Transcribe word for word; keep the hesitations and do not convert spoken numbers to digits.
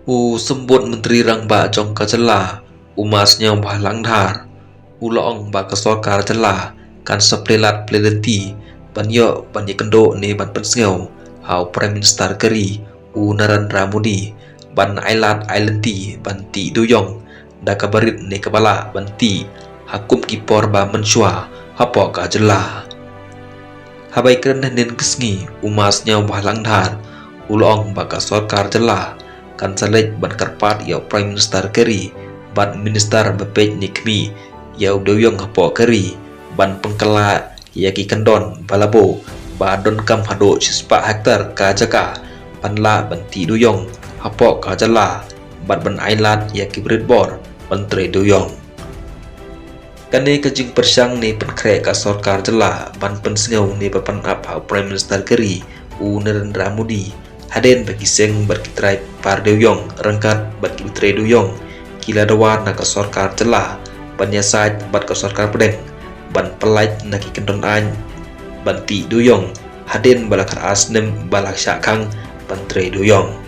U Symbud Myntri Rangbah jong ka jylla, u Ma Sniawbhalang Dhar, u la ong ba ka sorkar jylla kan sa plie lad plie lynti ban ïoh ban ïakynduh ne ban pynsngew ha u Prime Minister ka ri, u Narendra Modi, ban ai lad ai lynti ban tih dewïong da kaba rit ne kaba lah ban tih ha kum ki por ba mynshuwa hapoh ka jylla. Haba ïakren hynnin ka sngi, u Ma Sniawbhalang Dhar u la ong ba ka sorkar jylla kan sa leit ban kyrpad ïa u Prime Minister ka ri bad Minister ba peit ne khmih ïa u dewïong hapoh ka ri ban pynkylla ïa ki kyndon ba la buh ba donkam haduh shispah hektar ka jaka ban lah ban tih dewïong hapoh ka jylla bad ban ai lad ïa ki britbor ban trei dewïong. Kane ka jingpyrshang ne pynkhreh ka sorkar jylla ban pynsngew ne ba pynap ha u Prime Minister ka ri, u Narendra Modi, hadien ba ki seng bad ki trai par dewïong ryngkat bad ki trei dewïong ki la dawa na ka sorkar jylla ban ïasaid bad ka sorkar pdeng ban pyllait na ki kyndon aiñ ban tih dewïong hadien ba la khatar snem ba la shah khang ban trei dewïong.